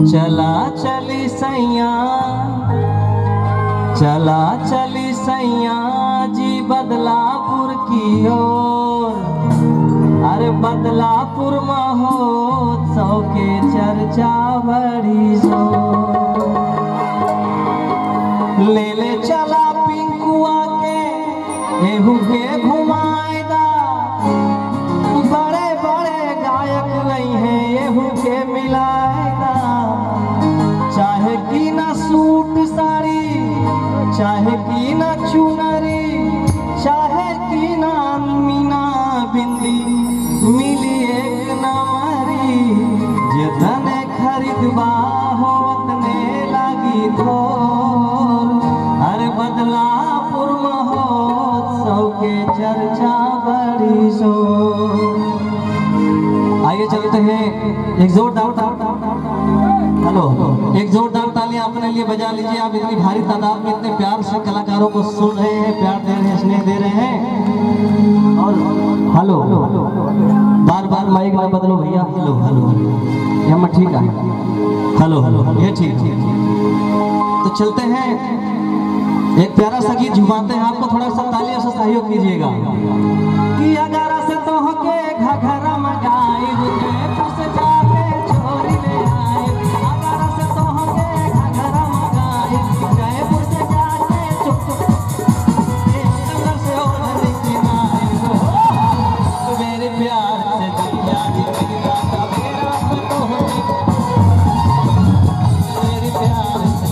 चला चली सैया, चला चली सैया जी बदलापुर की ओर। अरे बदलापुर महोत्सव के चर्चा बड़ी जोर। ले ले चला पिंकुआ के एहू के घुमाएदा, बड़े बड़े गायक नहीं है एहू के मिलाएदा। चाहे की ना सूट साड़ी, चाहे की ना चुनरी, चाहे की ना मीना बिंदी, मिली एक नमरी। जितने खरीदबा हो उतने लागी थोर। अरे बदलापुर महोत्सव के चर्चा बड़ी शोर। आइए चलते हैं, एक जोरदार हेलो, एक जोरदार तालियां अपने लिए बजा लीजिए। आप इतनी भारी तादाद में इतने प्यार से कलाकारों को सुन रहे हैं, प्यार दे रहे हैं, स्नेह दे रहे हैं। और हेलो, बार बार माइक ना बदलो भैया। हेलो हेलो, ये ठीक है। हेलो हेलो, ये ठीक। तो चलते हैं, एक प्यारा सा गीत झुमाते हैं आपको, थोड़ा सा तालियों से सहयोग कीजिएगा। कि अगर से तो के घघरा मंगाई, जयपुर से जाके छोरी ले आए। अगर से तो के घघरा मंगाई, जयपुर से जाके चुप चुप से ओढ़नी की नाई। तो मेरे प्यार से दिया जी मेरा तो मेरे प्यार से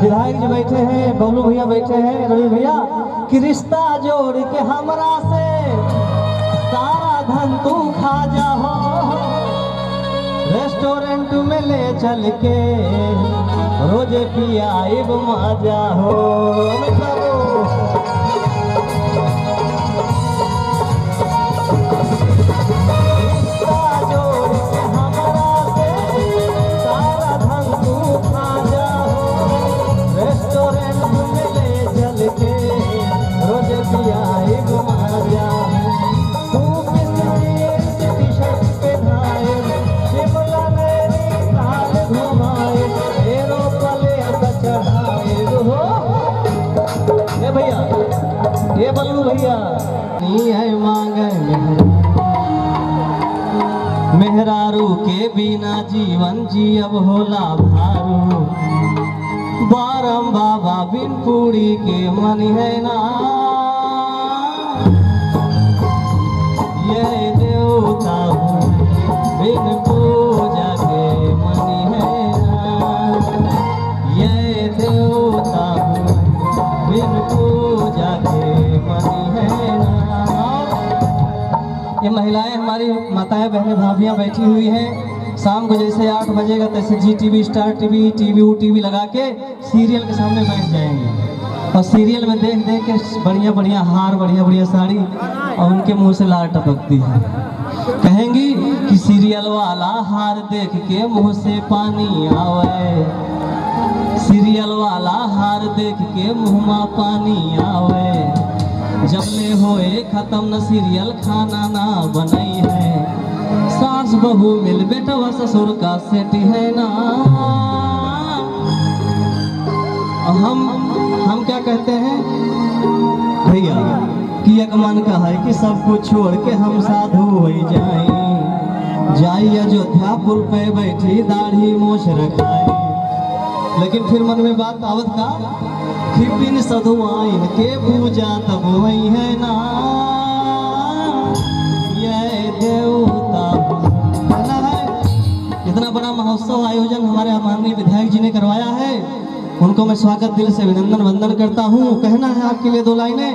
विधायक जी बैठे हैं, बबलू भैया बैठे हैं, रवि भैया, कि रिश्ता जोड़ के हमरा से सारा धन तू खा जा हो। रेस्टोरेंट में ले चल के रोज पियाइब मजा हो। भैया ये बल्लू भैया नी है मांगे। के बिना जीवन जियब होला भारू। बारम बाबा बिन पूरी के मन है ना, ये देवता हूँ बिन पूजा के मन है ना, ये देवता हूँ बिन पूजा के मन है ना। ये महिलाएं हमारी माताएं बहनें भाभियां बैठी हुई हैं। शाम को जैसे 8 बजेगा तैसे Zee TV, Star TV, TV ऊ टीवी लगा के सीरियल के सामने बैठ जाएंगे और सीरियल में देख देख के बढ़िया बढ़िया हार, बढ़िया बढ़िया साड़ी और उनके मुंह से लार टपकती है। कहेंगी कि सीरियल वाला हार देख के मुंह से पानी आवे, सीरियल वाला हार देख के मुँह में पानी आवे। जब ले होए खत्म न सीरियल खाना ना बनई है, सास बहू मिल बेटवा ससुर का सेट है ना। हम क्या कहते हैं भैया कि एक मन का है कि सब कुछ छोड़ के हम साधु हो जाए, जाई अयोध्या पुल पे बैठी दाढ़ी मोछ रखाई। लेकिन फिर मन में बात आवत का कि बिन सधुआइन के पूजा तब वही है ना, ये देवता कहना है। इतना बड़ा महोत्सव आयोजन हमारे माननीय विधायक जी ने करवाया है, उनको मैं स्वागत दिल से अभिनंदन वंदन करता हूँ। कहना है आपके लिए 2 लाइनें।